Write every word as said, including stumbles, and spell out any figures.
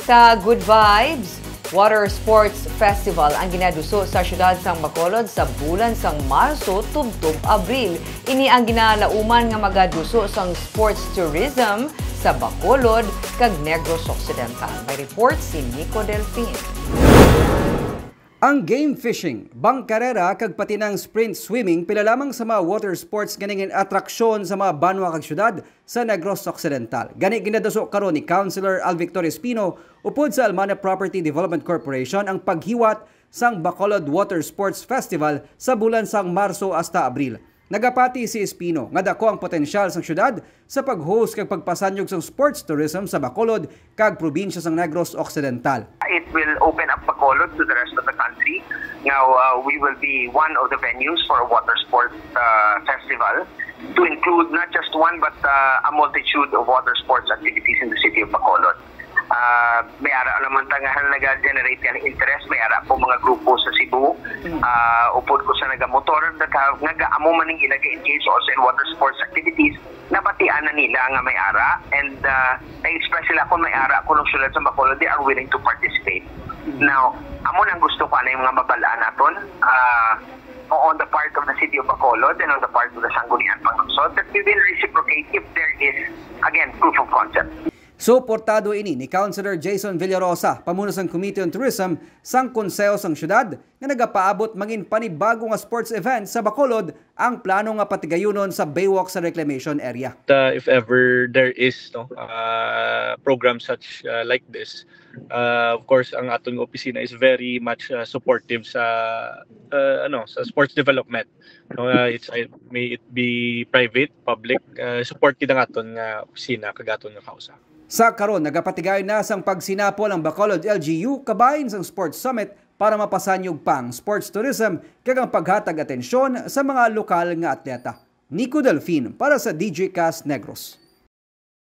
Sa Good Vibes Water Sports Festival ang ginaduso sa siyudad sang Bacolod sa bulan sang Marso tubtob Abril. Ini ang ginalauman nga magaduso sang sports tourism sa Bacolod kag Negros Occidental. May report si Nico Delfin. Ang game fishing, bangkarera kag pati nang sprint swimming pila lamang sa mga water sports nga naging atraksyon sa mga banwa kag syudad sa Negros Occidental. Gani ginaduso karon ni Councilor Alvictor Espino upod sa Almana Property Development Corporation ang paghiwat sang Bacolod Water Sports Festival sa bulan sang Marso hasta Abril. Nagapati si Espino nga dako ang potensyal sang syudad sa pag-host kag pagpasanyog sang sports tourism sa Bacolod kag probinsya sang Negros Occidental. It will open up Bacolod to the rest of the country. Now, uh, we will be one of the venues for a water sports uh, festival to include not just one but uh, a multitude of water sports activities in the city of Bacolod. Uh, may ara naman ta nga nag-generate ka ng interest, may ara po mga grupo sa Cebu, uh, upod ko sa nagamotor that have, nga amo man ning nag-engage also in water sports activities, nabatian na nila nga may ara, and uh, nag-express sila kung may ara, kung sulod sa Bacolod, they are willing to participate. Now, amo nang gusto ko anay mga mabalaan naton, uh, on the part of the city of Bacolod and on the part of the Sangguniang Panglungsod, that we will reciprocate if there is, again, proof of concept. Suportado ini ni Councilor Jason Villarosa, pamuno sang Committee on Tourism sang Konseho sang Siyudad, nga nagapaabot mangin panibago nga sports event sa Bacolod ang plano nga patigayunon sa Baywalk sa Reclamation Area. Uh, if ever there is, no, uh, program such uh, like this, uh, of course, ang aton opisina is very much uh, supportive sa uh, ano, sa sports development. No, uh, it's uh, may it be private, public, uh, support gid ang aton nga opisina kag aton nga kausa. Sa karon, nagapatigayon na sang pagsinapol ang Bacolod L G U kabahin sang Sports Summit para mapasanyog pa ang sports tourism kag ang paghatag atensyon sa mga lokal nga atleta. Nico Delfin para sa D J Cast Negros.